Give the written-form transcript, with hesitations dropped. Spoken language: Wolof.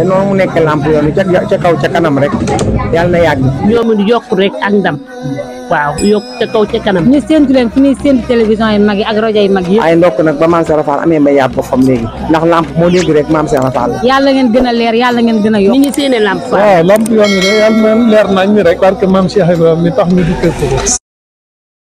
noonu mu nekk lamp yoon ca kaw ca kanam rek yàlla na yàgg ñoom di yokk rek ak ndam waaw yokk ca kaw ca kanam ñu séntu leen fi ñuy séntu télévision yi mag yi ak rajo yi mag yi ay ndokk nag ba Mame Cheikh Fall amee mbay yàpp boppam léegi ndax lamp moo léegi rek Mame Cheikh Fall yàlla ngeen gën a leer yàlla ngeen gën a yokk ni ñu séenee lamp fa waaw lamp yoon yi de yàlla na leer nañ mi rek parce que Mame Cheikh Ibrahima mi tax ñu di kër